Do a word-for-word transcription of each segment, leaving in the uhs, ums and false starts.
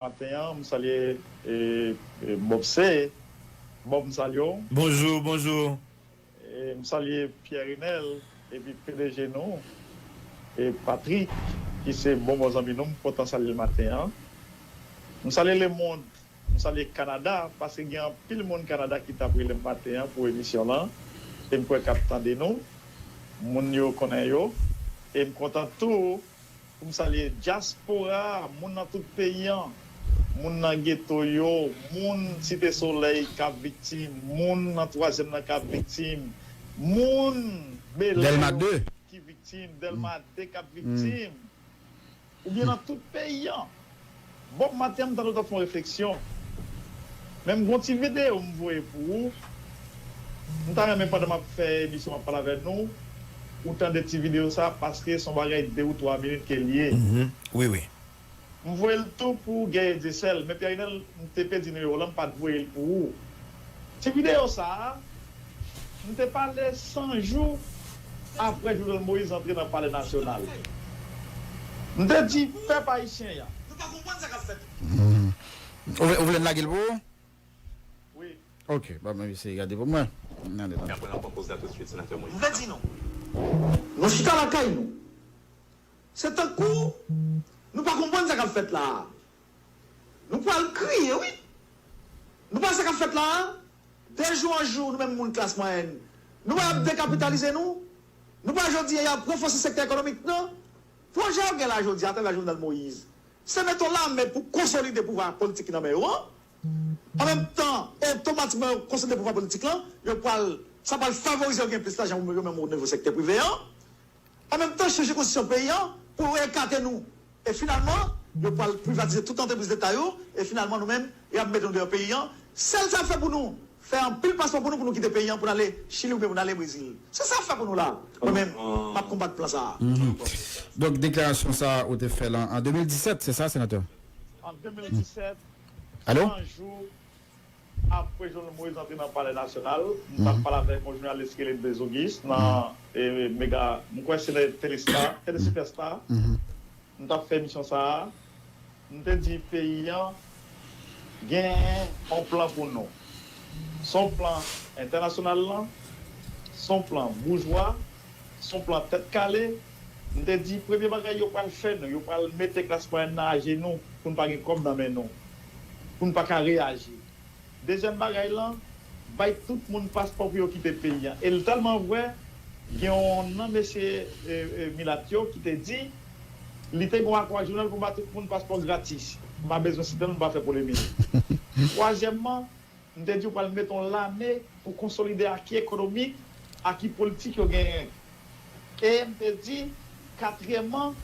maten an, m salye e, e, Bob C. Bob, m salye w. Bonjou, bonjou. E, m salye Pierre Renel, epi P D G nou, e Patrick, ki se bon bon zanmi nou, m kontan salye l maten an. M salye lemonn, m salye Kanada, paske gen anpil moun Kanada ki t ap rele m maten an pou emisyon lan, e m kwè k ap tande nou, moun yo konnen yo, e m kontan tou pou m salye dyaspora, moun nan tout peyi an, moun nan geto yo, moun Site Solèy k ap viktim, moun nan twazyèm nan k ap viktim, moun Bèlè yo ki viktim, Dèlma de k ap viktim, oubyen nan tout peyi an. Bon, maten an, m tande w t ap fè yon refleksyon. Men m gon ti videyo m voye pou ou. M ta renmen pandan m ap fè emisyon, m ap pale avè nou, ou tande ti videyo sa, paske se yon bagay de ou twa minit ke l ye. Mhm. Wi, wi. M voye l tou pou Guerrier Dieuseul, men Pierre Renel, m te pèdi nimewo w lan, m pa t voye l pou ou. Ti videyo sa a, m te pale san jou apre Jovenel Moïse antre nan Palè Nasyonal. M te di pèp ayisyen an. Nou pa konprann sa k ap fèt. Mhm. Ou vle, ou vle n lage l pou ou? Wi. Ok, bon, mwen eseye gade pou mwen. N ale la. Apre n ap pran poz la tout swit, Senatè Moïse. M vle di nou, nou chita lakay nou. Se tankou nou pa konprann sa k ap fèt la a. Nou pral kriye, wi. Nou pa wè sa k ap fèt la a? De jou an jou, nou menm moun klas mwayèn, nou wè y ap dekapitalize nou? Nou pa wè jodi a y ap ranfòse sektè ekonomik nan? Pwojè yo gen la jodi a atravè Jovenel Moïse, se mete yon lame pou konsolide pouvwa politik ki nan men yo an. An menm tan, otomatikman yo konsolide pouvwa politik lan, yo pral, sa pral favorize yo gen plis lajan yo menm o nivo sektè prive an. An menm tan, chanje konstitisyon peyi an pou ekate nou. E finalman, yo pral privatize tout antrepriz leta yo, e finalman nou menm, y ap mete nou deyò peyi an. Sèl sa y ap fè pou nou, fè anpil paspò pou nou, pou nou kite peyi an, pou n ale Chili oubyen pou n ale Brezil. Se sa y ap fè pou nou la. Mwen menm, m ap konbat plan sa a. Mhm. Donk, deklarasyon sa a, ou te fè l an, an de mil disèt, se sa, senatè? An de mil disèt, alo? San jou apre Jovenel Moïse antre nan Palè Nasyonal, m t ap pale avèk yon jounalis ki rele Blaise Auguste nan, e, Mega, m kwè se nan Telestar, Telesupèstar. M t ap fè emisyon sa a, m te di peyi an gen yon plan pou nou. Se yon plan entènasyonal lan, se yon plan boujwa, se yon plan tèt kale. M te di, premye bagay yo pral fè nou, yo pral mete klas mwayèn nan ajenou pou n pa gen kòb nan men nou, pou n pa ka reyaji. Dezyèm bagay lan, bay tout moun paspò pou yo kite peyi an. E l tèlman vrè, gen yon nan mesye, e, e, milat yo ki te di, li te gen yon akò ak Jovenel pou ba tout moun paspò gratis. M pa bezwen site l, m pa fè polemik. Twazyèmman, m te di yo pral mete yon lame pou konsolide aki ekonomik, aki politik yo genyen. E m te di, katriyèmman,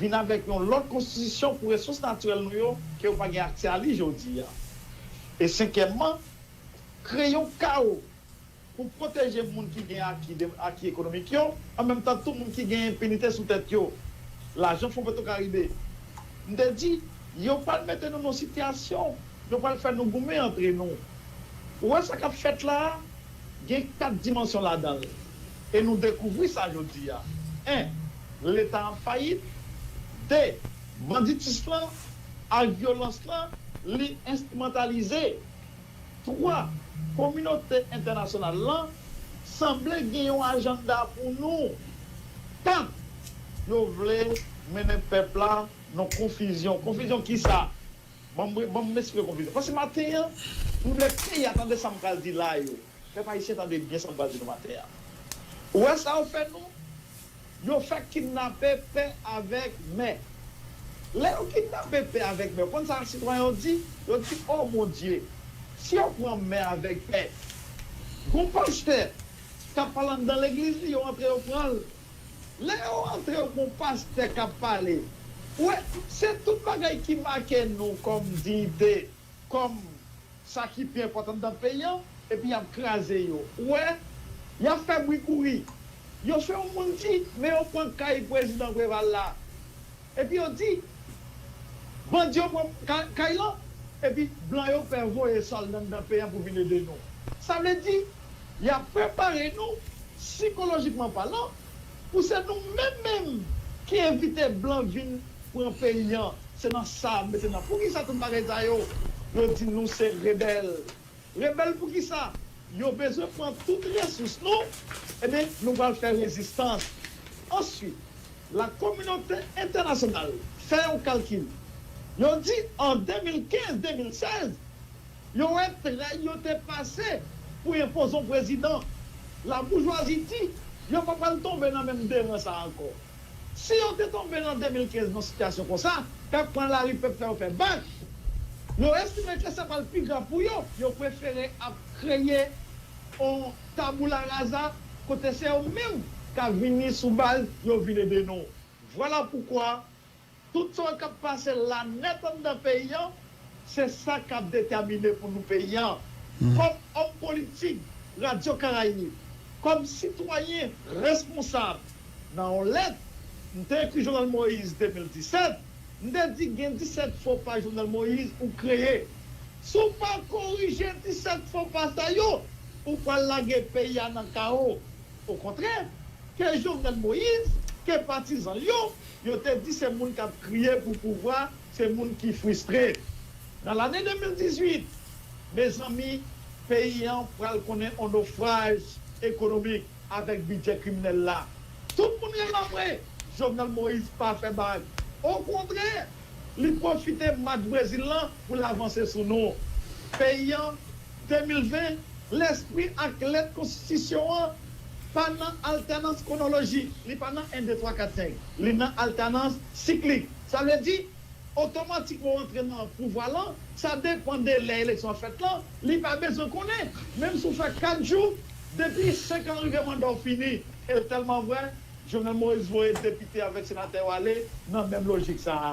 vin avèk yon lòt konstitisyon pou resous natirèl nou yo ke yo pa gen aksè a li jodi a. E senkyèmman, kreye yon kawo pou pwoteje moun ki gen aki, de, aki ekonomik yo, an menm tan tou moun ki gen enpinite sou tèt yo. Lajan Fon Petwokaribe. M te di, yo pral mete nou nan yon sitiyasyon, yo pral fè nou goumen antre nou. Ou wè sa k ap fèt la a? Gen kat dimansyon ladan l. E nou dekouvri sa jodi a. En, Leta an fayit. De, banditis lan ak vyolans lan, li enstrimantalize. Twa, kominote entènasyonal lan sanble gen yon ajanda pou nou. Kat, yo vle mennen pèp la nan konfizyon. Konfizyon kisa? Ban m, ban m esplike konfizyon. Paske maten an, m vle peyi a tande sa m pral di la yo. Pèp ayisyen, tande byen sa m pral di nou maten an. Ou wè sa yo fè nou? Yo fè kidnape pè avèk mè. Lè yo kidnape pè avèk mè, ou konn sa sitwayen yo di? Yo di, "O Bondye, si yo pran mè avèk pè, gon pastè k ap pale anndan legliz li, yo antre, yo pran l." Lè yo antre, yo gon pastè k ap pale. Ou wè, se tout bagay ki make nou kòm diyite, kòm sa ki pi enpòtan anndan peyi an, epi y ap kraze yo. Ou wè, y ap fè bri kouri. Yo fè yon moun di, men yo pran kay prezidan Preval la. Epi yo di, bandi yo pran ka-, kay lan, epi blan yo pè voye sòlda anndan peyi an pou vin ede nou. Sa vle di, y ap prepare nou, sikolojikman palan, pou se nou menm menm ki envite blan vin pran peyi an. Se nan sa, mete nan. Poukisa tout bagay sa yo? Yo di nou se rebèl. Rebèl poukisa? Yo bezwen pran tout resous nou. Ebyen, nou pral fè rezistans. Answit, la kominote entènasyonal fè yon kalkil. Yo di an de mil kenz, de mil sèz, yo wè trè yo te pase pou enpoze yon prezidan. Laboujwazi di yo pa pral tonbe nan menm deran sa ankò. Si yo te tonbe nan de mil kenz nan sitiyasyon konsa, pèp pran lari, pèp fè yo fè bak. Yo estime ke sa pral pi grav pou yo. Yo prefere ap kreye yon taboula raza kote se yo menm k ap vini sou bal, yo vin ede nou. Vwala poukwa tout sa k ap pase la nèt anndan peyi an, se sa k ap detèmine pou nou peyi an. Kòm òm politik Radyo Karayib, kòm sitwayen responsab, nan yon lèt m te ekri Jovenel Moïse de mil disèt, m te di gen disèt fo pa Jovenel Moïse ou kreye. Si w pa korije disèt fo pa sa yo, ou pral lage peyi a nan kawo. Okontrè, ke Jovenel Moïse, ke patizan l yo, yo te di se moun k ap kriye pou pouvwa, se moun ki fristre. Nan lane de mil dizuit, mezanmi, peyi an pral konnen yon nofraj ekonomik avèk bidjè kriminèl la. Tout moun relanbre, Jovenel Moïse pa fè bak. Okontrè, li pwofite match Brezil lan pou l avanse sou nou. Peyi an, de mil ven, lespri ak lèt konstitisyon an pa nan altènans kwonolojik, li pa nan en, de, twa, kat, senk, li nan altènans siklik. Sa vle di, otomatikman w antre nan pouvwa lan, sa depann de lè eleksyon an fèt lan, li pa bezwen konnen. Menm si w fè kat jou, depi senk an rive manda w fini, e l tèlman vrè, Jovenel Moïse voye depite avèk senatè yo ale nan menm lojik sa a.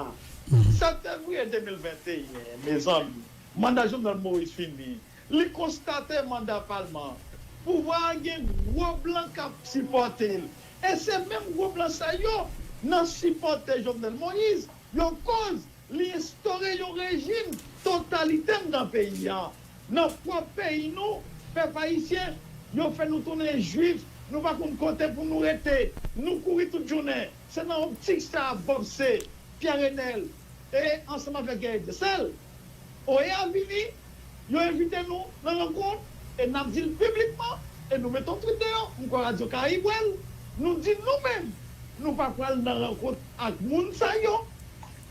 Sèt fevriye de mil venteyen, mezanmi, manda Jovenel Moïse fini. Li konstate manda palman an. Pouvwa a gen gwo blan k ap sipòte l. E se menm gwo blan sa yo nan sipòte Jovenel Moïse. Yo koz li enstore yon rejim totalitè anndan peyi a. Nan pwòp peyi nou, pèp ayisyen, yo fè nou tounen jwif, nou pa konn kote pou nou rete. Nou kouri tout jounen. Se nan optik sa a Bob C, Pierre Enel e ansanm avèk Gaël Dieuseul, O E A vini, yo envite nou nan rankont, e n ap di l piblikman, e nou mete yon twit deyò, m kwè Radyo Karayib wè l, nou di nou menm, nou pa pral nan rankont ak moun sa yo,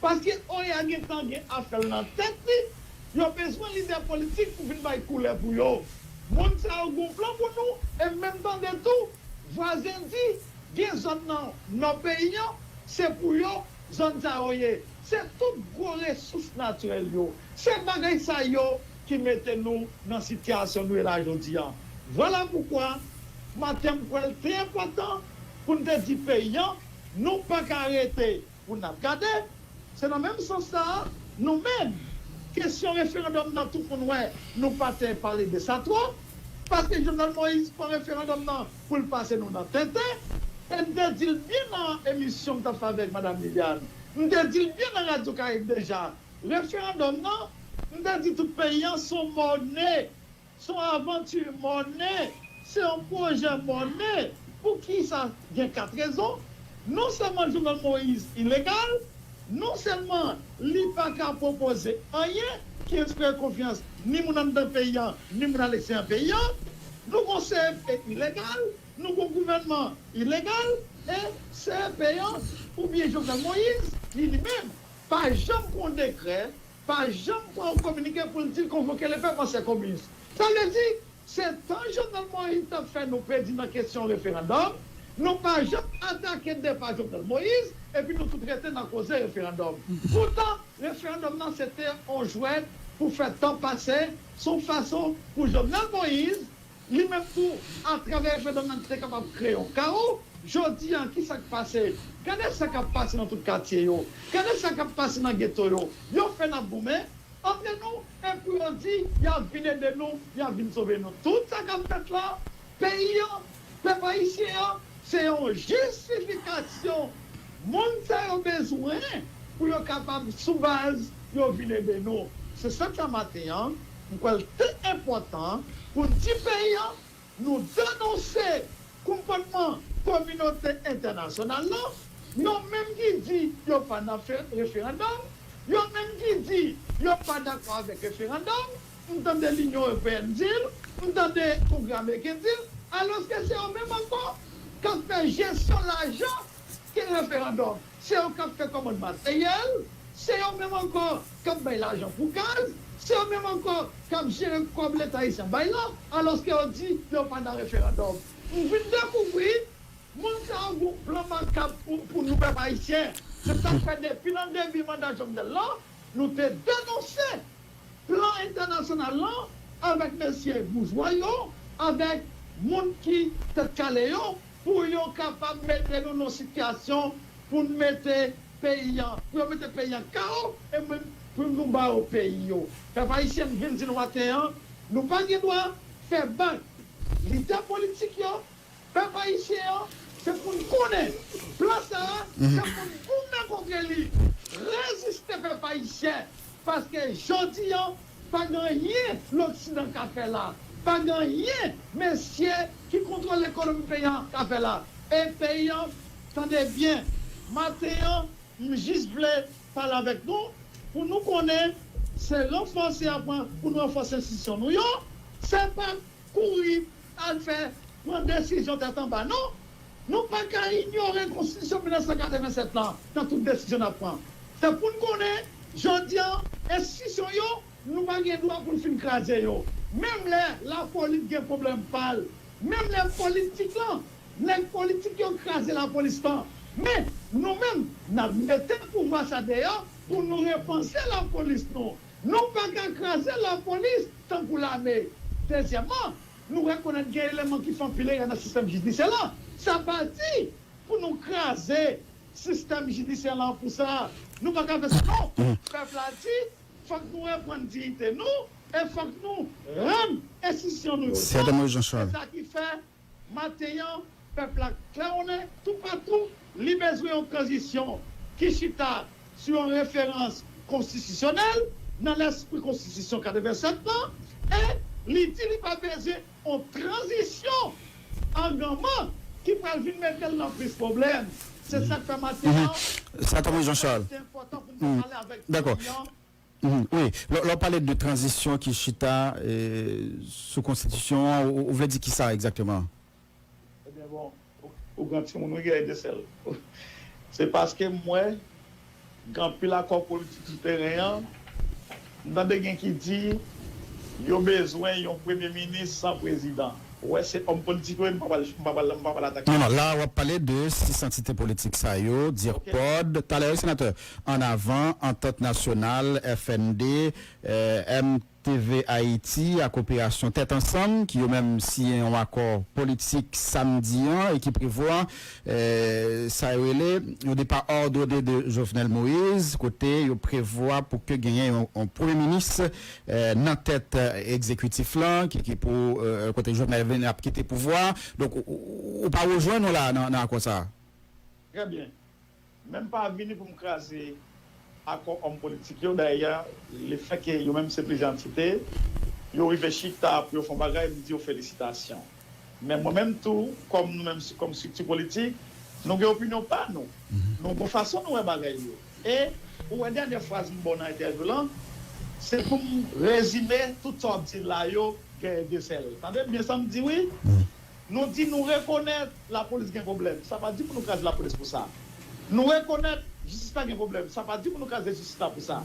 paske O E A gentan gen afè l nan tèt li, yo bezwen lidè politik pou vin bay koulè pou yo. Moun sa yo gen yon plan pou nou, e m menm tande tou, vwazen di, gen zòn nan nò peyi an, se pou yo, zòn sa yo ye. Se tout gwo resous natirèl yo. Se bagay sa yo ki mete nou nan sitiyasyon nou ye la jodi a. Vwala poukwa, maten m kwè l te enpòtan pou n te di peyi an, nou pa ka rete pou n ap gade. Se nan menm sans sa a, nou menm, kesyon referandòm nan, tout moun wè, nou pa te pale de sa twòp, paske Jovenel Moïse pran referandòm nan pou l pase nou nan tenten, e m te di l byen nan emisyon m t ap fè avèk Madam Liliane, m te di l byen nan Radyo Karayib deja, referandòm nan, m te di tout peyi an se yon mòne, se yon avanti mòne, se yon pwojè mòne. Poukisa? Gen kat rezon. Non sèlman Jovenel Moïse ilegal, non sèlman li pa ka pwopoze anyen ki enspire konfyans ni moun anndan peyi an, ni moun aleksteryè peyi an, nou gon C E P ilegal, nou gon gouvènman ilegal, e C E P an, oubyen Jovenel Moïse, li li menm, pa janm pran yon dekrè, pa janm pran yon kominike pou l di l konvoke lepèp an sè kominis. Sa vle di, se tan Jovenel Moïse t ap fè nou pèdi nan kesyon referandòm, nou pa janm atake depa Jovenel Moïse, epi nou tout rete nan koze referandòm. Poutan, referandòm nan se te yon jwèt pou fè tan pase, se yon fason pou Jovenel Moïse, li menm tou, atravè referandòm nan, li te kapab kreye yon kawo. Jodi a, ki sa k pase? Gade sa k ap pase nan tout katye yo. Gade sa k ap pase nan geto yo. Yo fè n ap goumen antre nou, epi yo di y ap vin ede nou, y ap vin sove nou. Tout sa k ap fèt la, peyi an, pèp ayisyen an, se yon jistifikasyon moun sa yo bezwen pou yo kapab sou baz yo vin ede nou. Se sa k fè maten an, m kwè l te enpòtan pou n di peyi an, nou denonse konpòtman kominote entènasyonal la, yo menm ki di yo pa nan fè referandòm, Yo menm ki di yo pa dakò avèk referandòm, m tande Linyon Ewopeyèn di l, m tande Kongrè Ameriken di l, alòske se yo menm ankò k ap fè jesyon lajan ke referandòm. Se yo k ap fè kòmand materyèl, se yo menm ankò k ap bay lajan pou gaz, se yo menm ankò k ap jere kòb Leta ayisyen bay la, alòske yo di yo pa nan referandòm. M vin dekouvri moun sa yo gen yon plan makab pou, pou nou pèp ayisyen. Se sa k fè depi nan debi manda Jovenel la, nou te denonse plan entènasyonal lan avèk mesye boujwa yo, avèk moun ki tèt kale yo, pou yo kapab mete nou nan sitiyasyon pou n mete peyi an, pou yo mete peyi an kawo, e menm pou nou ba yo peyi yo. Pèp ayisyen, m vin di nou maten an, nou pa gen dwa fè bak lidè politik yo, pèp ayisyen an, se pou n konnen plan sa a, se pou n goumen kont li, reziste pèp ayisyen, paske jodi an, pa gen anyen Loksidan ka fè la, pa gen anyen mesye ki kontwole lekonomi peyi an ka fè la. E peyi an, tande byen, maten an, m jis vle pale avèk nou, pou nou konnen se ranfòse aprann, pou nou ranfòse enstitisyon nou yo, se pa kouri al fè, pran desizyon tèt anba, non. Nou pa ka inyore konstitisyon mil nèf san katrevennsèt lan nan tout desizyon n ap pran. Se pou n konnen, jodi an, enstitisyon yo, nou pa gen dwa pou n fin kraze yo. Menm lè lapolis gen pwoblèm pa l, menm lè politik lan, nèg politik yo kraze lapolis lan, men nou menm, n ap mete pouvwa sa deyò pou nou repanse lapolis nou. Nou pa ka kraze lapolis tankou lame. Dezyèmman, nou rekonèt gen eleman ki fè anpil erè nan sistèm jidisyè lan. Sa pa di pou nou kraze sistèm jidisyè lan pou sa. Nou pa ka fè sa, non. Pèp la di, fòk nou reprann diyite nou e fòk nou rann enstitisyon nou yo. Sètènman, Jean Charles. Se sa ki fè maten an, pèp la klèwonnen toupatou, li bezwen yon tranzisyon ki chita sou yon referans konstitisyonèl nan lèspri konstitisyon katrevennsèt lan, e li di li pa bezwen yon tranzisyon anganman ki pral vin mete l nan plis pwoblèm. Se sa k fè maten an, Sètènman, Jean Charles. Se enpòtan pou nou pale avèk peyi an. Mhm, wi. Lè, lè w pale de tranzisyon ki chita, eh, sou konstitisyon an, ou, ou vle di ki sa egzakteman? Ebyen, bon, ou, ou gran timoun, wi, Guy Desel. Se paske m wè gen anpil akò politik sou teren an. M tande gen ki di yo bezwen yon premye minis san prezidan. Ou wè, se òm politik yo ye, m pa pral, m pa pral, m pa pral atake. Non, non, la, w ap pale de sis antite politik sa yo, OK. DIRPOD, talè, wi, senatè, Ann Avan, Antant Nasyonal, F N D, eh, M T V Ayiti ak Operasyon Tèt Ansanm, ki yo menm siyen yon akò politik samdi an e ki prevwa, eh, sa yo rele yon depa òdone de Jovenel Moïse, kote yo prevwa pou ke genyen yon, yon premye minis, eh, nan tèt, eh, egzekitif lan, ki, ki pou, eh, kote Jovenel vin ap kite pouvwa. Donk, ou, ou, ou pa rejwenn nou la nan, nan akò sa a? Trè byen. Men m pa vini pou m kraze akò òm politik yo. Dayè, lefètke yo menm se plizyè antite, yo rive chita pou yo fè yon bagay, m di yo felisitasyon. Men mwen menm tou, kòm nou menm, kòm estrikti politik, nou gen opinyon pa nou. Nou gen fason nou wè bagay yo. E ou wè dènye fraz m ba w nan entèvyou lan, se pou m rezime tout sa w ap di la yo, Guy Desel. Tande byen sa m di, wi. Nou di nou rekonèt lapolis gen pwoblèm. Sa pa di pou nou kraze lapolis pou sa. Nou rekonèt jistis la gen pwoblèm. Sa pa di pou nou kraze jistis la pou sa.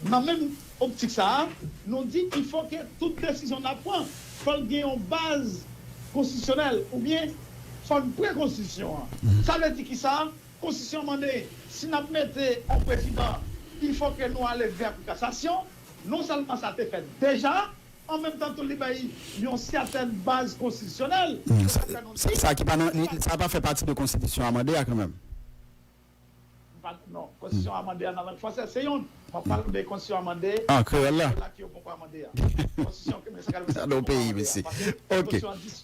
Nan menm optik sa a, nou di il faut que tout desizyon n ap pran, fò l gen yon baz konstitisyonèl, oubyen fò n pre konstitisyon an. Sa vle di ki sa? Konstitisyon an mande, si n ap mete yon prezidan, il faut que nou ale vè Kou Kasasyon. Non sèlman sa te fèt deja, an menm tan tou li bay yon sètèn baz konstitisyonèl. Sa, sa ki pa nan, li, sa pa fè pati de konstitisyon amande a kanmenm. Non, konstitisyon amande a nan lang fransè se youn. M ap pale de konstitisyon amande an kreyòl la, ki yo poko amande a. Konstitisyon ke men sa ka nan peyi, mesye. Paske konstitisyon an di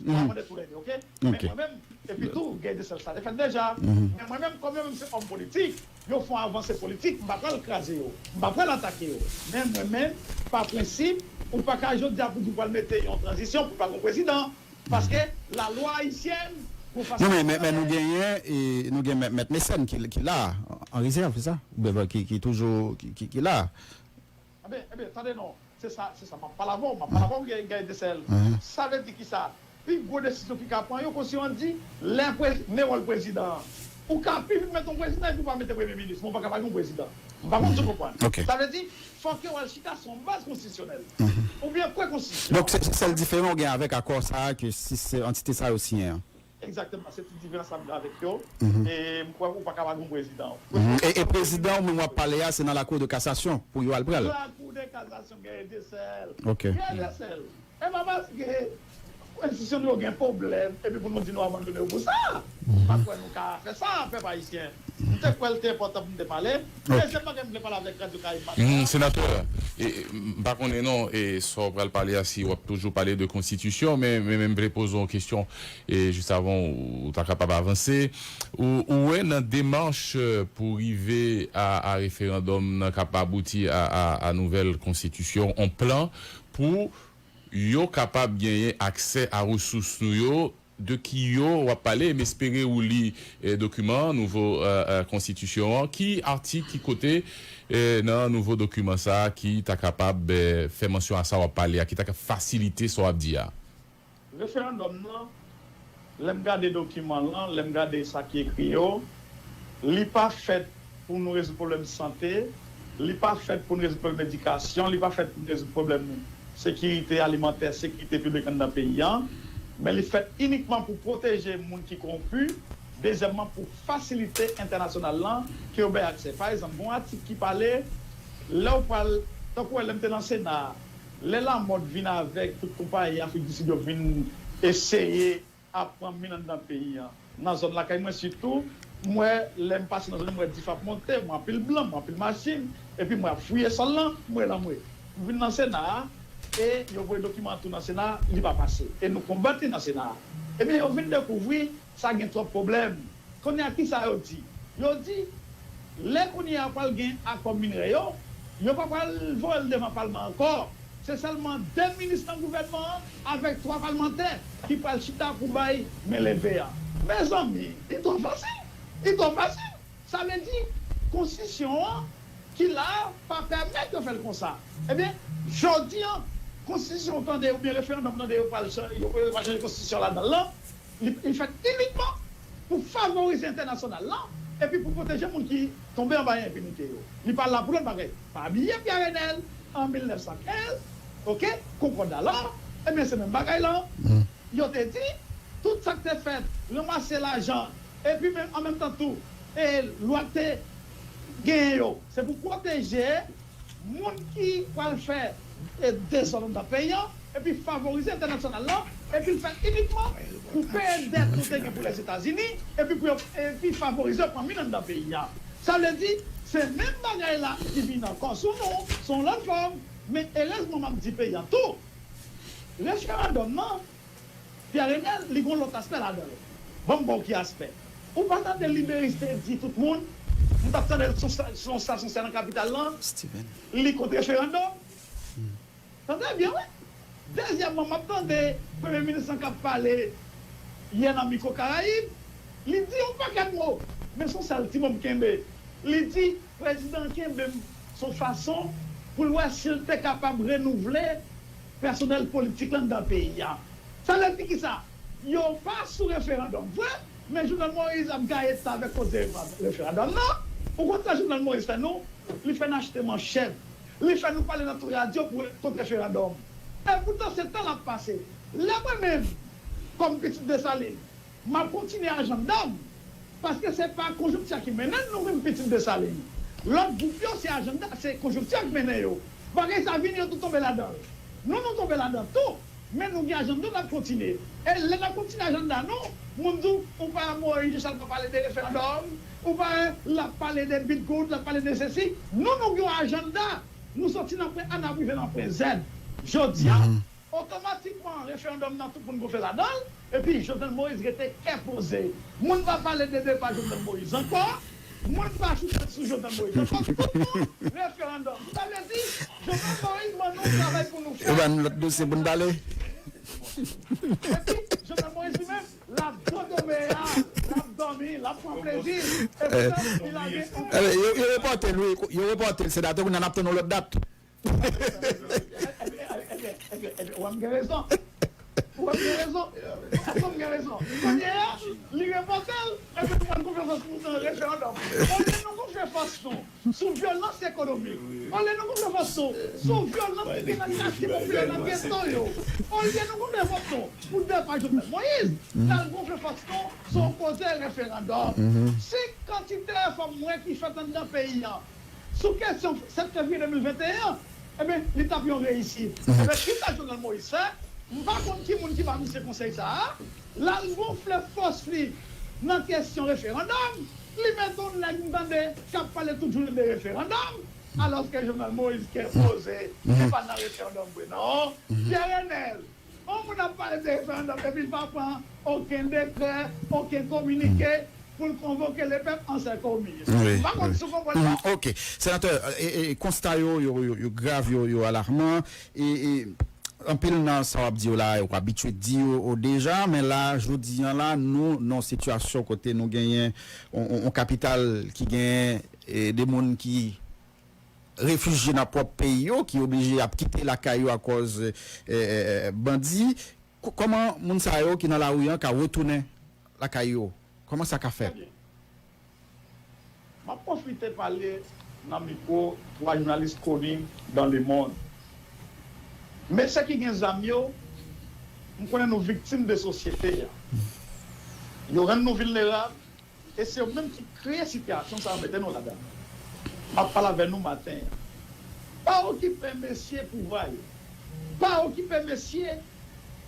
N ap mande tou lè de, oke? Men mwen menm, epi tou, gen de sèl sa te fèt deja. Men mwen menm, kòm yo menm se òm politik, yo fè yon avanse politik, m pa pral kraze yo, m pa pral atake yo. Men mwen menm, pa prensip, ou pa ka jodi a pou di w pral mete yon tranzisyon pou pa gen prezidan. Paske lalwa ayisyèn, pou fason. Non, men, men, men nou genyen, e, nou gen mèt, mèt Mesèn ki, ki la, an rezèv, se sa? Oubyen ki, ki toujou, ki, ki, ki la? Ebyen, ebyen, tande non. Se sa, se sa. M ap pale avè w, m ap pale avè w, Guerrier Desel. Sa vle di ki sa? Pi gwo desizyon ki ka pran yo, konstitisyon an di, lè mewòl prezidan an. Ou ka pi vit mete yon prezidan epi ou pa mete premye minis, men ou pa ka pa gen yon prezidan. M pa konn si w konprann. Sa vle di, fòk yo al chita sou yon baz konstitisyonèl. Oubyen kwè konstitisyon. Donk, se sèl diferan w gen avèk akò sa a ke sis antite sa yo siyen an? Egzakteman, se ti diferans la m gen avèk yo. E m kwè ou pa ka pa gen yon prezidan. E, e prezidan ou menm w ap pale a, se nan lakou de kasasyon pou yo al pran l. Lakou de kasasyon, Guerrier Desel. Guerrier Desel. E pa paske enstitisyon nou yo gen pwoblèm epi pou nou di nou abandone yo pou sa. M pa kwè nou ka fè sa, pèp ayisyen. M te kwè l te enpòtan pou m te pale. Dezyèm bagay m vle pale avèk Radyo Karayib maten an. Senatè, m pa konnen non, e sa w pral pale a, si w ap toujou pale de konstitisyon, men, men, men m vle poze w yon kesyon, e jis avan ou ta kapab avanse. Ou, ou wè nan demach pou rive a, a referandòm nan k ap abouti a, a, a nouvèl konstitisyon, yon plan pou yo kapab genyen aksè a resous nou yo, de ki yo w ap pale, m espere ou li dokiman an, nouvo konstitisyon an. Ki atik, ki kote nan nouvo dokiman sa a ki ta kapab fè mansyon a sa w ap pale a, ki ta ka fasilite sa w ap di a? Referandòm nan, lè m gade dokiman lan, lè m gade sa ki ekri yo, li pa fèt pou nou rezoud pwoblèm sante, li pa fèt pou nou rezoud pwoblèm edikasyon, li pa fèt pou nou rezoud pwoblèm sekirite alimantè, sekirite piblik anndan peyi a, men li fèt inikman pou pwoteje moun ki kowonpi, dezyèmman pou fasilite entènasyonal lan ke yo bay aksè. Pa egzanp, gen yon atik ki pale, lè w pral, tankou lè m te nan Sena a, lè Lamòt vin avèk tout konpayi Afrik di Sid yo vin eseye ap pran min anndan peyi a. Nan zòn lakay mwen sitou, m wè lè m pase nan zòn yo, m wè dif ap monte, m wè anpil blan, m wè anpil machin, epi m wè ap fouye sòl lan, m wè lanmwe. M vin nan Sena a, e yo voye dokiman an tou nan Sena a, li pa pase. E nou konbat li nan Sena a. Ebyen, yo vin dekouvri sa gen twòp pwoblèm. Kounye a, kisa yo di? Yo di, lè kounye a pral gen akò minrè yo, yo pa pral voye l devan palman ankò. Se sèlman de minis nan gouvènman an avèk twa palmantè ki pral chita pou bay men leve a. Mezanmi, li twò fasil. Li twò fasil. Sa vle di, konstitisyon an ki la a pa pèmèt yo fè l konsa. Ebyen, jodi a, konstitisyon ou tande, oubyen referandòm ou tande yo pral chan-, yo pral chanje konstitisyon ladan l lan, li, li fèt inikman pou favorize entènasyonal lan, epi pou pwoteje moun ki tonbe anba enpinite yo. Li pa la pou lòt bagay. Pa bliye Pierre Renel, an mil nèf san kenz, oke, Konkòda la, ebyen, se menm bagay lan. Yo te di, tout sa k te fèt, ranmase lajan, epi menm, an menm tan tou, e lwa k te genyen yo, se pou pwoteje moun ki pral fè, e, dezòd anndan peyi an, epi favorize entènasyonal lan, epi l fèt inikman pou peye dèt nou te gen pou Lèzetazini, epi pou yo, epi favorize yo pran min anndan peyi a. Sa vle di, se menm bagay la ki vin ankò sou nou, sou yon lòt fòm, men erezman m ap di peyi a tou, referandòm nan, Pierre Renel, li gen yon lòt aspè ladan l. Ban m ba w ki aspè. Ou pa tande Liberis te di tout moun, m t ap tande l sou sta-, sou yon stasyon sèl nan kapital lan, li kont referandòm. Tande byen, wi. Dezyèmman, m ap tande premye minis lan k ap pale yè nan Mikwo Karayib, li di yon pakèt mo, men se yon sèl ti mo m kenbe. Li di, prezidan an kenbe m se yon fason pou l wè si l te kapab renouvle pèsonèl politik lan anndan peyi a. Sa vle di kisa? Yo pa sou referandòm vre, men Jovenel Moïse ap gaye tèt avèk koze referandòm nan. Ou konn sa Jovenel Moïse fè nou? Li fè n achte manchèt. Li fè nou pale nan tout radyo pou, kont referandòm. E poutan se tan l ap pase. Lè mwen menm, kòm pitit Desalin, m ap kontinye ajanda m. Paske se pa konjonkti a ki mennen n, nou menm pitit Desalin. Lòt gwoup yo, se ajanda, se konjonkti a k mennen yo. Bagay sa vini, yo tout tonbe ladan l. Nou, nou tonbe ladan tou. Men nou gen ajanda nou, n ap kontinye. E lè n ap kontinye ajanda nou, moun di w, ou pa wè Moïse Jean Charles pa pale de referandòm, ou pa wè l ap pale de bit goud, l ap pale de sesi. Nou, nou gen yon ajanda. Nou soti nan pwen A, n ap rive nan pwen Z. Jodi a, otomatikman, referandòm nan, tout moun gonfle ladan l. Epi, Jovenel Moïse rete kè poze. Moun pa pale de depa Jovenel Moïse ankò. Moun pa choute sou Jovenel Moïse ankò. Tout moun, referandòm. Sa vle di, Jovenel Moïse ban nou travay pou nou fè. Yo ban nou lòt dosye pou n pale. Epi, Jovenel Moïse li menm, l ap dodobe a, l ap Fanmi, l ap pran plezi. E pou sa, li lage yon... Yo, yo repòte l, wi. Yo repòte l, senatè, kounye a n ap tann yon lòt dat. Ebyen, ebyen, ebyen, ebyen, ebyen, ou wè m gen rezon. Ou wè m gen rezon. Ou wè m gen rezon. Kounye a, li repòte l, epi nou pral gonfle fòs nou nan referandòm. Olye nou gonfle fòs nou sou vyolans ekonomik, olye nou gonfle fòs nou sou vyolans ki gen nan katye popilè, nan geto yo, olye nou gonfle fòs nou pou depa Jovenel Moïse, n al gonfle fòs nou sou koze referandòm. Si kantite efò m wè ki fèt anndan peyi a sou kesyon sèt fevriye de mil venteyen an, ebyen, li t ap yon reyisit. Ebyen, kisa Jovenel Moïse fè? M pa konn ki moun ki ba misye konsèy sa a. L al gonfle fòs li nan kesyon referandòm. Li mete yon nèg m tande k ap pale tout jounen de referandòm, alòske Jovenel Moïse gen koze ki pa nan referandòm vre non. Pierre Renel, yon moun ap pale de referandòm epi l pa pran okenn dekrè, okenn kominike pou l konvoke lepèp an sèl kominis. M pa konn si w konprann sa. Ok. Senatè, e, e, konsta yo, yo, yo, yo grav, yo, yo alarman. E, e, anpil nan sa w ap di yo la, ou abitye di yo, o, deja, men la, jodi an la, nou nan yon sitiyasyon kote nou genyen yon, yon, yon kapital ki genyen, e, de moun ki refijye nan pwòp peyi yo, ki oblije ap kite lakay yo akòz, e, e, e, bandi. K-, kòman moun sa yo ki nan lari an ka retounen lakay yo? Kòman sa ka fèt? M ap pwofite pale nan mikwo twa jounalis koni dan lemonn. Mesye ki gen zam yo, m konnen nou viktim de sosyete a. Yo rann nou vilnerab, e se yo menm ki kreye sitiyasyon sa yo mete nou ladan. M ap pale avè nou maten an. Pa okipe mesye pouvwa yo. Pa okipe mesye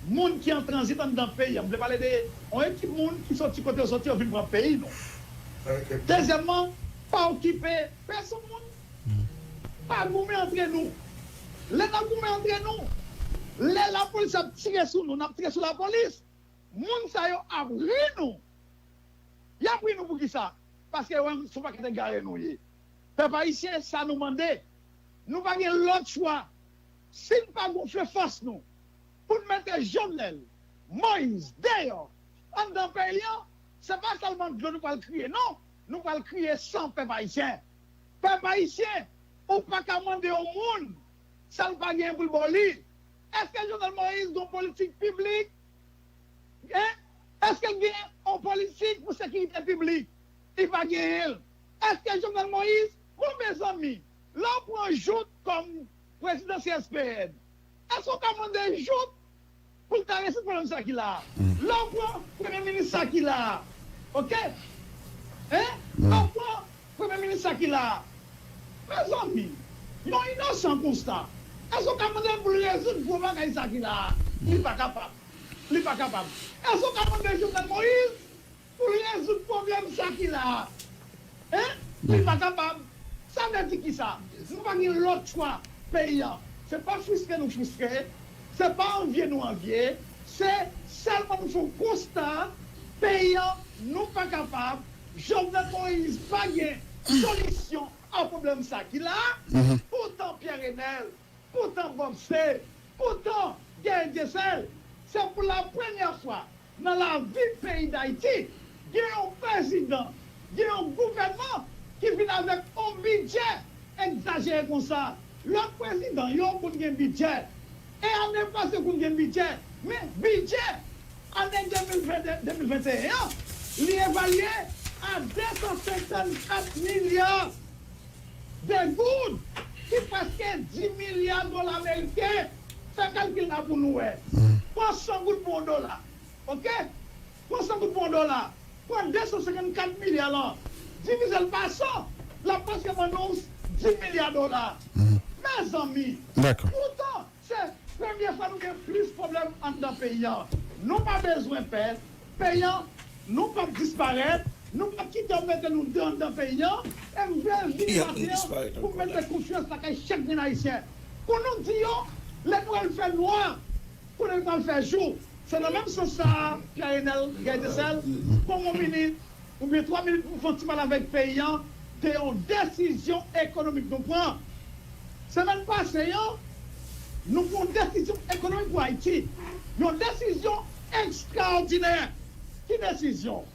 moun ki an tranzit anndan peyi a. M vle pale de yon ekip moun ki soti kote yo soti, yo vin pran peyi nou. Dezyèmman, pa okipe pèsonn moun. Pa goumen antre nou. Lè n ap goumen antre nou, lè lapolis ap tire sou nou, n ap tire sou lapolis, moun sa yo ap ri nou. Y ap ri nou poukisa? Paske yo wè se yon pakèt egare nou ye. Pèp ayisyen, sa nou mande. Nou pa gen lòt chwa. Si n pa gonfle fòs nou pou n mete Jovenel Moïse deyò anndan peyi an, se pa sèlman dlo nou pral kriye, non. Nou pral kriye san, pèp ayisyen. Pèp ayisyen, ou pa ka mande yon moun sa l pa gen pou l ba w li. Èske Jovenel Moïse gen yon politik piblik? Hein? Èske l gen yon politik pou sekirite piblik? Li pa genyen l. Èske Jovenel Moïse, bon, mezanmi, lè w pran Jouthe kòm prezidan C S P N, èske w ka mande Jouthe pou l ta rezoud pwoblèm sa ki la a? Lè w pran premye minis sa ki la a, oke? Hein? Lè w pran premye minis sa ki la a, mezanmi, yon inosan konsa, èske w ka mande l pou l rezoud gwo bagay sa ki la a? Li pa kapab. Li pa kapab. Èske w ka mande Jovenel Moïse pou l rezoud pwoblèm sa ki la a? Hein? Li pa kapab. Sa vle di kisa? Nou pa gen lòt chwa. Peyi an, se pa friske nou friske, se pa anvye nou anvye, se sèlman nou fè yon konsta, peyi an, nou pa kapab. Jovenel Moïse pa gen solisyon a pwoblèm sa ki la a. Poutan Pierre Renel, poutan Bob C, poutan Guerrier Dieuseul, se pou la premyè fwa nan lavi peyi Dayiti, gen yon prezidan, gen yon gouvènman ki vin avèk yon bidjè egzajere konsa. Lòt prezidan yo konn gen bidjè. E ane pase konn gen bidjè. Men bidjè ane de mil ven, de mil venteyen an, li evalye a de san senkannkat milya de goud, ki prèske dis milya dola ameriken. Fè kalkil la pou nou wè. Pran san goud pou yon dola. Oke? Pran san goud pou yon dola. Pran de san senkannkat milya lan, divize l pa san, l ap prèske ban nou dis milya dola. Mezanmi, poutan, se premye fwa nou gen plis pwoblèm anndan peyi an. Nou pa bezwen pè. Peyi an, nou p ap disparèt. Nou p ap kite yo mete nou deyò anndan peyi an. E m vle vini maten an pou m mete konfyans lakay chak grenn ayisyen. Pou nou di yo, lè nou wè l fè nwa, kounye l pral fè jou. Se nan menm sans sa a, Pierre Renel Guerrier Dieuseul, pran yon minit oubyen twa minit pou m fè yon ti pale avèk peyi an de yon desizyon ekonomik nou pran. Semèn pase an, nou pran yon desizyon ekonomik pou Ayiti. Yon desizyon ekstraòdinè. Ki desizyon?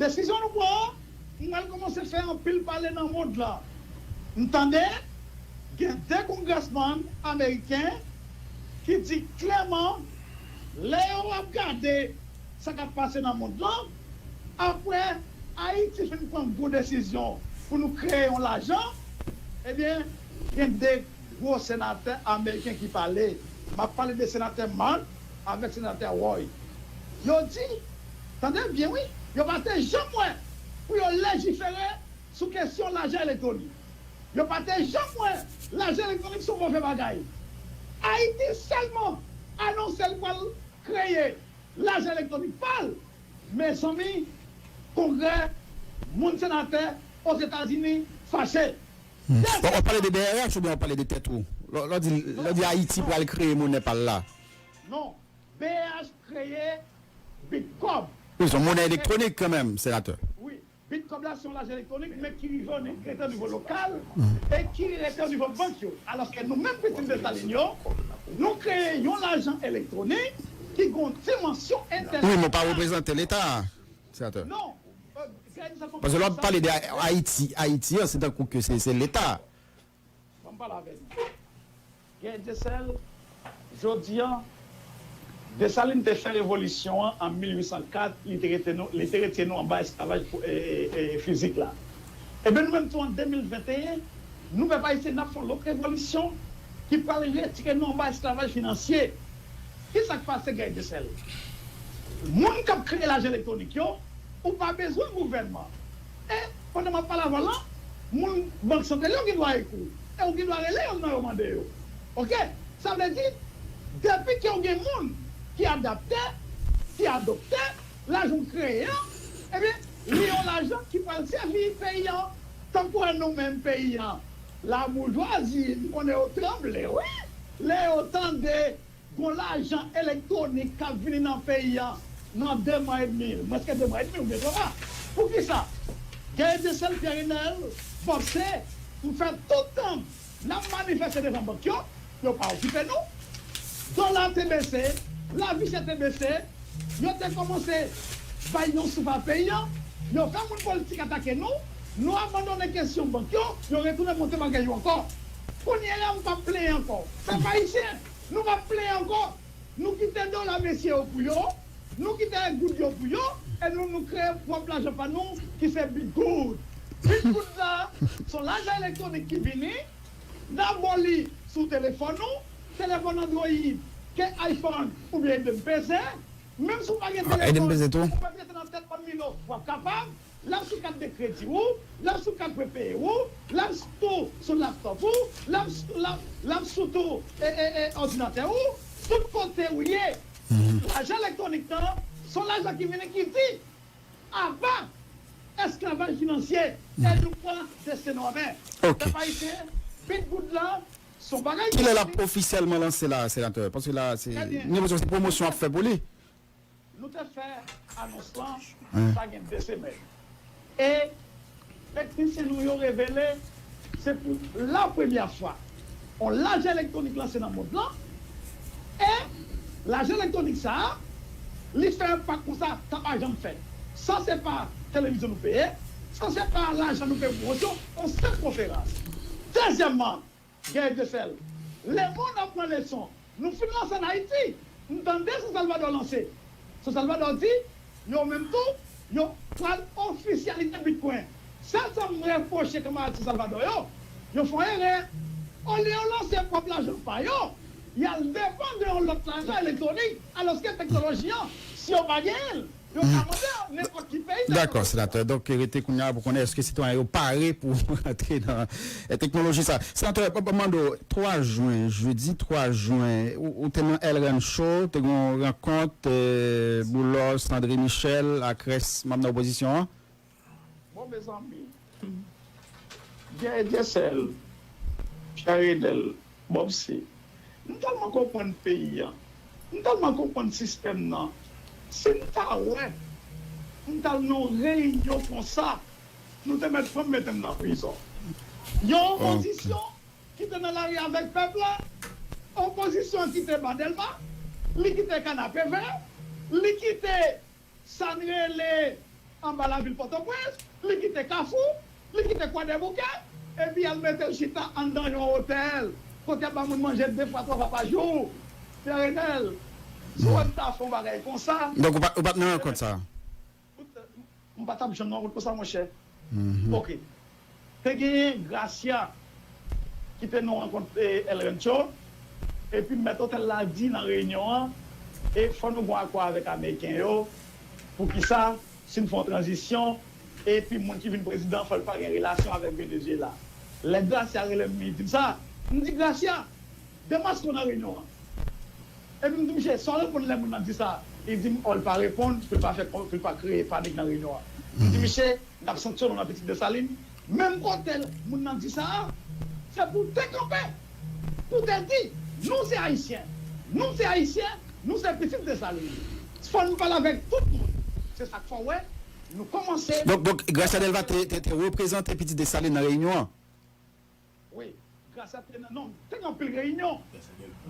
Desizyon nou pran an, m pral kòmanse fè anpil pale nan mond lan. M tande gen de kongrèsmann ameriken ki di klèman, lè yo ap gade sa k ap pase nan mond lan, apre Ayiti fin pran gwo desizyon pou nou kreye yon lajan, ebyen, gen de gwo senatè ameriken ki pale. M ap pale de senatè Mark avèk senatè Roy. Yo di, tande byen wi, yo pa te janm wè pou yo lejifere sou kesyon lajan elektwonik. Yo pa te janm wè lajan elektwonik se yon move bagay. Ayiti sèlman anonse l pral kreye lajan elektwonik pa l. Mezanmi, Kongrè, moun senatè Ozetazini fache. Hmm. Bon, w ap pale de B R H oubyen w ap pale de tèt ou? Lè w di, lè w di Ayiti pral kreye monnen pa l la. Non, B R H kreye Bitcob. Wi, se yon monnen elektwonik kanmenm, senatè. Wi, Bitcob la se yon lajan elektwonik, men ki rive rete o nivo lokal e ki rete o nivo bank yo. Alòske nou menm pitit Desalin yo, nou kreye yon lajan elektwonik ki gen yon dimansyon entènasyonal. Wi, men w pa reprezante Leta, senatè. Non. Paske lè w ap pale de Ayiti, Ayiti an, se tankou ke se, se Leta. Ban m pale avè nou. Gè Dyesèl, jodi an, Desalin te fè revolisyon an an mil uit san kat, li te rete nou, li te retire nou anba esklavaj e, e, e, fizik la. Ebyen nou menm tou an de mil venteyen, nou pèp ayisyen n ap fè yon lòt revolisyon ki pral retire nou anba esklavaj finansye. Kisa k pase Gè Dyesèl? Moun k ap kreye lajan elektwonik yo, ou pa bezwen gouvènman. E pandan m ap pale avè w lan, moun Bank Santral yo gen dwa ekri w. E ou gen dwa rele youn nan yo mande yo. Oke? Sa vle di, depi ke w gen moun ki adapte, ki adopte, lajan w kreye an, ebyen, li yon lajan ki pral sèvi peyi an. Tankou nou menm peyi an, laboujwazi, m konnen yo tranble, wi, lè yo tande gon lajan elektwonik k ap vini nan peyi an nan de mwa edmi, mwens ke de mwa edmi oubyen twa mwa. Poukisa? Gè Dyesèl, Pierre Renel, Bòb C, m fè tout tan n ap manifeste devan bank yo, yo pa okipe nou. Dola te bese, lavi chè te bese, yo te kòmanse bay yon souf a peyi an, yo fè moun politik atake nou, nou abandone kesyon bank yo, yo retounen monte bagay yo ankò. Kounye a la, m p ap plenyen ankò. Pèp ayisyen, nou p ap plenyen ankò. Nou kite dola mesye yo pou yo, nou kite goud yo pou yo, e nou, nou kreye pwòp lajan pa nou ki se Bitgoud. Bitgoud la, se yon lajan elektwonik ki vini, dabò li sou telefòn ou, telefòn Android, ke iPhone oubyen M P C, menm si w pa gen telefòn, ou mèt rete nan tèt bann Milo, w ap kapab, l ap sou kat de kredi ou, l ap sou kat prepeye ou, l ap tou sou laptòp ou, l ap, l ap, l ap sou tou e, e, e, òdinatè ou, tout kote ou ye. Lajan elektwonik lan, se yon lajan ki vini ki di, aba esklavaj finansye, e nou pran desten nou an men. Pèp ayisyen, Bitgoud lan, se yon bagay ki vini. Kilè l ap ofisyèlman lanse la, senatè? Paske la, se, m gen enpresyon se pwomosyon w ap fè pou li. Nou te fè anons lan, sa gen de semèn. E teknisyen nou yo revele se pou la premyè fwa yon lajan elektwonik lanse nan mond lan. E lajan elektwonik sa a, li fè enpak konsa, sa pa janm fèt. Sa se pa televizyon nou peye, sa se pa lajan nou peye pou pwomosyon, yon senp konferans. Dezyèmman, Gè Dyesèl, lemonn ap pran leson. Nou fin lanse ann Ayiti. M tande San Salvadò lanse. San Salvadò di, yo menm tou, yo pral ofisyalize Bitcoin. Sèl sa m repwoche kanmarad San Salvadò yo, yo fè yon erè. Olye yo lanse pwòp lajan pa yo, y al depann de yon lòt lajan elektwonik, alòske teknoloji an, si yo pa genyen l, yo ka mande nenpòt ki peyi. Dakò, senatè. Donk, rete kounye a pou konnen èske sitwayen yo pare pou rantre nan teknoloji sa. Senatè, m ap mande w, twa jen, jedi twa jen, ou, ou te nan El Rancho, te gen yon rankont, eh, Boulos, André Michel ak rès manm nan opozisyon an. Bon, mezanmi, Pierre Dyesèl, Pierre Renel, Bòb C, m tèlman konprann peyi a, m tèlman konprann sistèm nan. Si m ta wè m t al nan yon reyinyon konsa, nou te mèt pran m mete m nan prizon. Yon opozisyon ki te nan lari avèk pèp la, opozisyon ki te ba Dèlma, li kite Kanapevè, li kite sa n rele anba lavil Pòtoprens, li kite Kafou, li kite Kwadèboukè, epi y al mete l chita anndan yon otèl, kote y ap ba moun manje de fwa, twa fwa pa jou. Pierre Renel, si w wè m ta fè yon bagay konsa, Donk, ou pa, ou pa t nan rankont sa a? M pa t ap janm nan rankont konsa, monchè. Oke. Te genyen Gracia ki te nan rankont, e, El Rancho, epi mèt otèl la di nan reyinyon an, e fò nou gen akò avèk Ameriken yo, poukisa, si n fè yon tranzisyon, epi moun ki vin prezidan, fò l pa gen relasyon avèk Venezyela. Lè Gracia rele m, li di m sa, m di, Gracia, demaske w nan reyinyon an. Epi m di misye, sa w reponn lè moun nan di sa? Li di m, o, l pa reponn, pou l pa fè, pou l pa kreye panik nan reyinyon an. M di misye, n ap sanksyone w nan Pitit Desalin. Menm kote moun nan di sa a, se pou te kanpe, pou te di, nou se Ayisyen, nou se Ayisyen, nou se Pitit Desalin. Fò nou pale avèk tout moun. Se sa k fè w wè, nou kòmanse. Donk, donk, Gracia Delva te, te, te reprezante Pitit Desalin nan reyinyon an? Wi, Gracia te nan, non, te gen anpil reyinyon.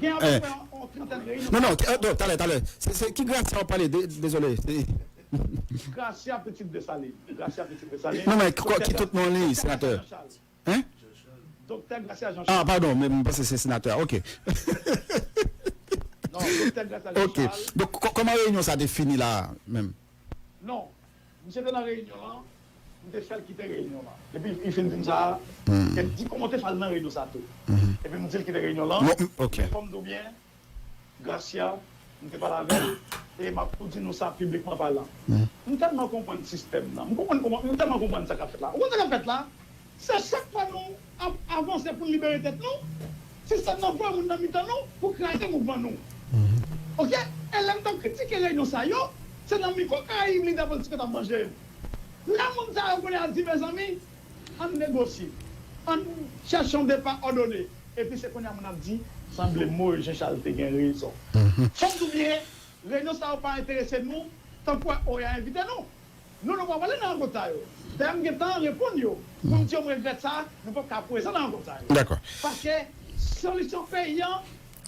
Gen apèprè yon, yon trantèn reyinyon. Non, non, non, talè, talè. Se, se ki Gracia w ap pale? De, dezole. Se Gracia Pitit Desalin. Gracia Pitit Desalin. Non, men ki, ki tout non li, senatè? Hein? Doktè Gracia Jean Charles. Ah, padon, men m panse se senatè. Ok. Non, Doktè Gracia Jean Charles. Ok. Donk, kò-, kòman reyinyon sa te fini la, menm? Non. Misye te nan reyinyon an, m te fè l kite reyinyon an. Epi li fin di m sa, e m di kòman w te fè al nan reyinyon sa tou. Epi m di l kite reyinyon lan. Non, m, ok. Men fò m di w byen, Gracia, m te pale avè l, e m ap tou di nou sa piblikman palan. M tèlman konprann sistèm nan. M konprann kòman, m tèlman konprann sa k ap fèt la. Ou konn sa k ap fèt la? Se chak fwa nou ap avanse pou n libere tèt nou, sistèm nan voye moun nan mitan nou pou kraze mouvman nou. Oke? E lè m t ap kritike reyinyon sa yo, se nan mikwo Karayib lidè politik yo t ap manje. Lè moun sa yo kounye a di, mezanmi, ann negosye, ann chèche yon depa òdone. Epi se kounye a moun ap di, sanble Moyiz Jan Chal te gen rezon. Fò m di w byen, reyinyon sa yo pa enterese nou, tankou wè oya envite nou. Nou, nou pa prale nan rankont sa yo. Dayè, m gentan reponn yo pou m di yo m regrèt sa, nou p ap ka prezan nan rankont sa yo. Dakò. Paske solisyon peyi an,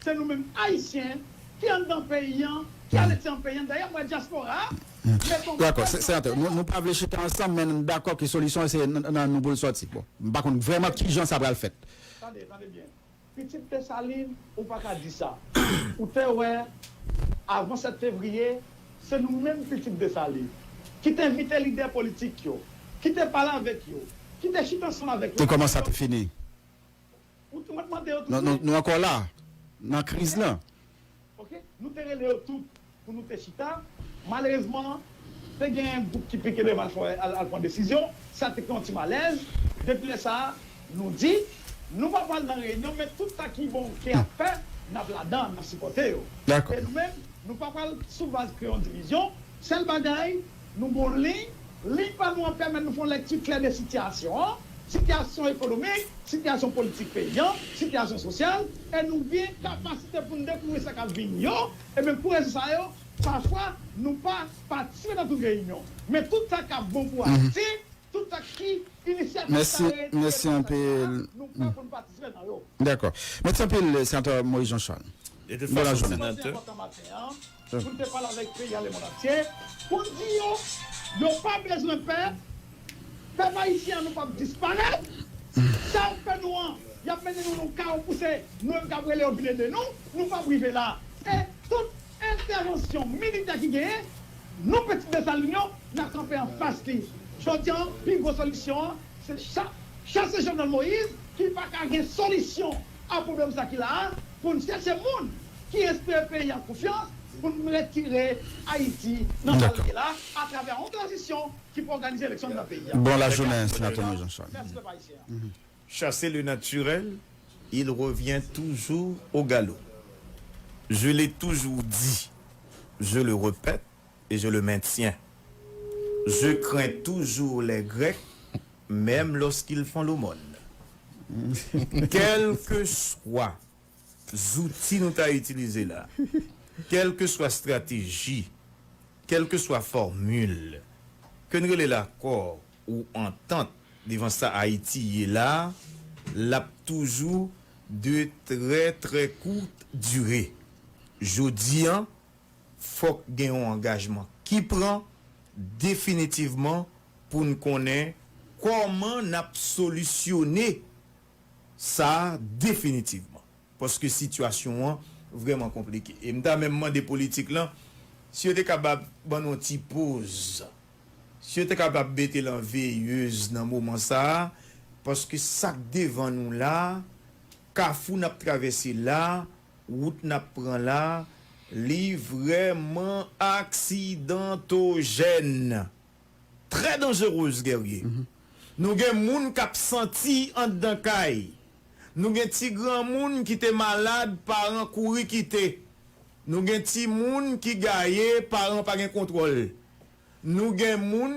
se nou menm Ayisyen ki anndan peyi an, ki aletranjè peyi an. Dayè, m wè dyaspora a mete yon Dakò, se, senatè, nou, nou pa vle chita ansanm, men n dakò ke solisyon an se nan, nan nou pou l sòti. Bon, m pa konn vrèman ki jan sa pral fèt. Tande, tande byen. Pitit Desalin, ou pa ka di sa. Ou te wè, avan sèt fevriye, se nou menm Pitit Desalin ki te envite lidè politik yo, ki te pale avèk yo, ki te chita ansanm avèk yo. E kòman sa te fini? Ou te mande yo Nou, nou, nou ankò la, nan kriz lan. Ok, nou te rele yo tout pou nou te chita. Malerezman, te gen gwoup ki pike devan al fè, al, al pran desizyon. Sa te kreye yon ti malèz. Depi lè sa a, nou di, nou pa pral nan reyinyon, men tout sa ki bon ke y ap fè, n ap ladan, n ap sipòte yo. Dakò. E nou menm, nou pa pral sou baz kreye yon divizyon. Sèl bagay, nou gen yon liy. Liy pa nou an pèmèt nou fè yon lèkti klè de sitiyasyon an, sitiyasyon ekonomik, sitiyasyon politik peyi an, sitiyasyon sosyal, e nou gen kapasite pou n dekouvri sa k ap vini yo. Ebyen, pou rezon sa yo, pafwa, nou pa patisipe nan tout reyinyon. Men tout sa k ap bon pou Ayiti, tout sa ki inisyativ Mèsi, sa yo, mèsi anpil. Nou prè pou n patisipe nan yo. Dakò. Mèsi anpil, senatè Moyiz Jan Chal. De tout fason, senatè. Pou n te pale avèk peyi a lemonn antye, pou n di yo, yo pa bezwen pè, pèp ayisyen an nou p ap disparèt, sa y ap fè nou an, y ap mennen nou nan kawo pou se nou menm k ap rele yo vin ede nou, nou p ap rive la. E tout entèvansyon militè ki genyen, nou Pitit Desalin yo, n a kanpe anfas li. Jodi a, pi gwo solisyon an, se cha-, chase Jovenel Moïse, ki pa ka gen solisyon a pwoblèm sa ki la a, pou n chèche moun ki enspire peyi a konfyans, pou n retire Ayiti nan sa l ye la, atravè yon tranzisyon ki pou òganize eleksyon nan peyi a. Bon lajounen, senatè Moïse Jean Charles. Mèsi, pèp ayisyen an. Chasser le naturel, il revient toujours au galop. Je l'ai toujours dit, je le répète et je le maintiens. Je crains toujours les Grecs, même lorsqu'ils font l'aumône. Kèlkeswa zouti nou ta itilize la, kèlkeswa estrateji, kèlkeswa fòmil, ke n rele l akò ou antant devan sa Ayiti ye la, l ap toujou de trè, trè kout dire. Jodi a, fòk gen yon angajman ki pran definitivman pou n konnen kòman n ap solisyone sa definitivman. Paske sitiyasyon an vrèman konplike. E m ta menm mande politik lan si yo te kapab ban nou yon ti poz. Si yo te kapab mete l an veyez nan moman sa a, paske sa k devan nou la, kafou n ap travèse la, wout n ap pran la, li vrèman aksidantojèn. Trè danjerez, Guerrier. Nou gen moun k ap santi anndan kay. Nou gen ti granmoun ki te malad, paran kouri kite. Nou gen timoun ki gaye, paran pa gen kontwòl. Nou gen moun